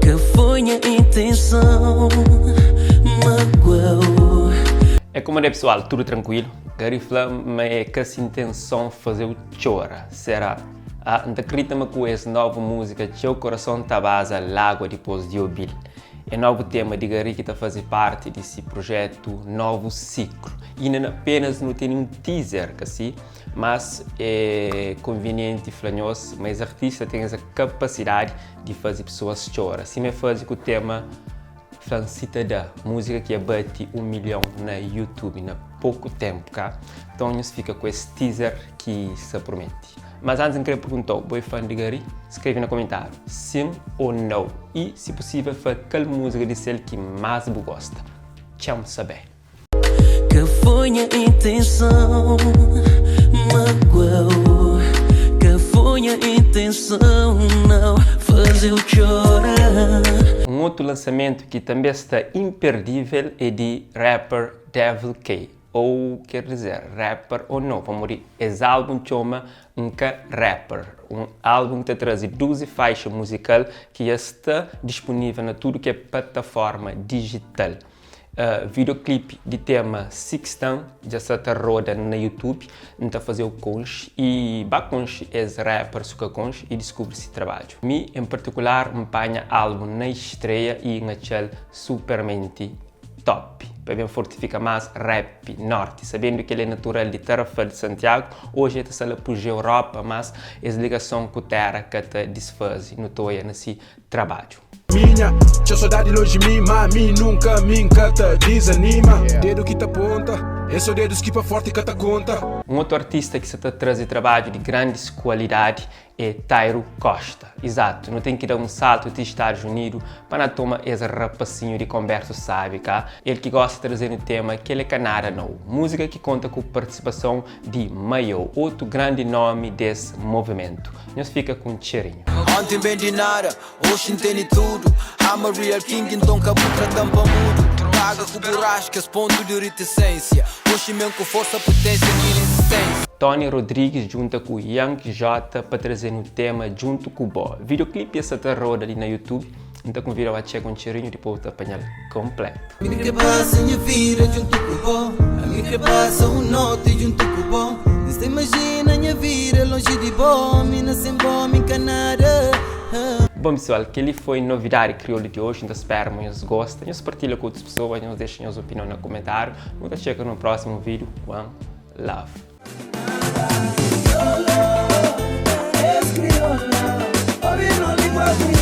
Ka foi nha intenson magua-u. É kuma de pessoal, tudo tranquilo? Gary fla ma é ka se intenson faze-u txora, será? Ah, N ta kridita ma ku es novu múzika txeu korason ta baza lágua dipôs di obi-l. É novu tema di Gary ki ta faze parti di si projetu Novu Siklu. Inda na apenas nu tene un teaser, ka si? Mas é konvenienti fla nhos ma es artista ten es kapasidadi di faze pesoas txora, sima e faze ku tema Fla-m Si Ta Da, múzika ki e bati 1 milhon na YouTube na poku ténpu, ka? Nton nhos fika ku es teaser ki sa promete. Mas antis N kre pergunta-u, bo é fan di Gary? Skrebe na komentáriu sin ô nau i, si pusível, fla kal múzika di sel ki más bu gosta. Txeu-m sabê! Ka foi nha intenson magua-u Ka foi nha intenson nau faze-u txora. Un otu lansamentu ki tanbe sta imperdível é di rapper Devil Kay, ou ker dizer, rapper ou no, pamodi es álbum txoma N Ka Rapper, un álbum ki ta traze 12 faixa muzikal ki dja sta dispunível na tudu ki é plataforma dijital. Videoclip di tema Sixtan dja sa ta roda na YouTube, N ta fazeu konxe y ba konxe es rapper su ka konxe y diskubri si trabadju. Mi en partikular N panha album na estreia y N atxal supermenti top pa ben fortifika mas rap norti, sabendu ki el é natural di Tarrafal di Santiago, oji el ta sta la puxa Europa mas es ligason ku tera ka ta disfazi, nu ta oia na si trabadju. Minha txeu sodadi lonji mi Ma mi nunka mi nka ta dizanima Dedu ki ta ponta É so dedus ki pa forti ka ta konta. Un otu artista ki sa ta traze trabadju di grandis kualidadi é Tayru Costa. Izatu, nu ten ki da un saltu ti Stadus Unidu pa na toma es rapasinhu di konbersu sabi, ka? El ki gosta traze-nu tema Kel é ka nada nau, múzika ki konta ku partisipason di Mayo, otu grandi nomi des movimentu. Nhos fika ku un txerinhu. Onti N ben di nada, oxi N teni tudu I'm a real king, nton ka bu trata-m pa mudu Paga ku buraxu kes pontu di ritisensia Oxi men ku forsa, putensia i risistensia. Tony Rodrigues djunta ku Young Jota pa traze-nu tema Djuntu Ku Bo. Videoclip es sa ta roda li na YouTube. N ta konvida-u a txega un txerinhu dipôs bu ta panha-l konplétu. Mi kre pasa nha vida djuntu ku bo Mi kre pasa un noti djuntu ku bo N sta imajina nha vida lonji di bo Mi na sen bo mi ka nada. Bon pesoal, kel-li foi novidadi kriolu di oji. N ta spera ma nhos gosta. Nhos partilha ku otus pesoa, nhos dexa nhos opinion na kumentáriu. Nu ta txeka no prósimu vídiu. One love. Es kriola, obi no língua.